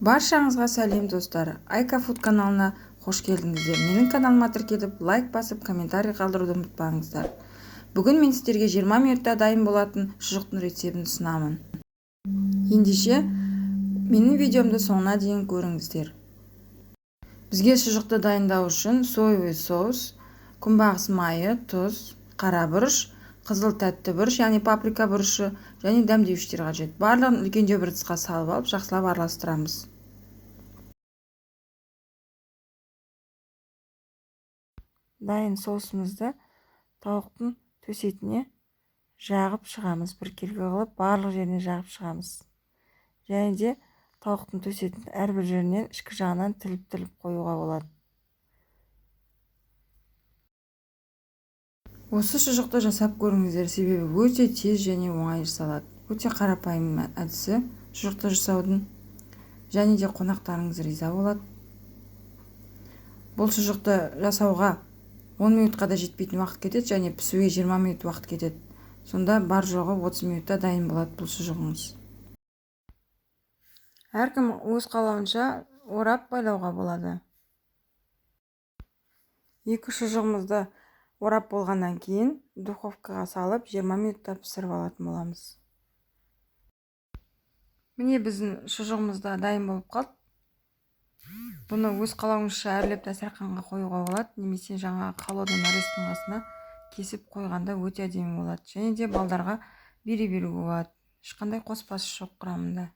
Баршаңызға сәлем, достар! Айка Фуд каналына қош келдіңіздер. Менің каналыма тіркеліп, лайк басып, комментарий қалдыруды ұмытпаңыздар. Бүгін мен сіздерге 20 минутта дайын болатын шұжықтың рецептін ұсынамын. Ендеше, менің видеомды соңына дейін көріңіздер. Бізге шұжықты дайындау үшін соевый соус, күнбағыс майы, тұз, қара бұрыш, қызыл тәтті бұрыш, яғни паприка бұрышы және дәмдеуіштер қажет. Барлығын үлкендеу бір ыдысқа салып алып, жақсылап араластырамыз. Дайын соусымызды тауықтың төс етіне жағып шығамыз, біркелкі қылып барлық жеріне жағып шығамыз. Және де тауықтың төс етін әрбір жерінен, ішкі жағынан тіліп-тіліп қоюға болады. Осы шұжықты жасап көріңіздер, себебі өте тез және оңай жасалады. Өте қарапайым әдісі шұжықты жасаудың. Және де қонақтарыңыз риза болады. Бұл шұжықты жасауға 10 минутқа да жетпейтін уақыт кетеді және пісуге 20 минут уақыт кетеді. Сонда бар жоғы 30 минутта дайын болады бұл шұжығыңыз. Әркім өз қалауынша орап байлауға болады. Екі шұжығымызды орап болғаннан кейін духовкаға салып 20 минутта пісіріп алатын боламыз. Міне, біздің шұжығымыз да дайын болып қалды. Бұны өз қалауыңызша әрлеп дастарханға қоюға болады, немесе жаңағы холодный нарезканың қасына кесіп қойғанда өте әдемі болады. Және де балдарға бере беруге болады. Ешқандай қоспасы жоқ құрамында.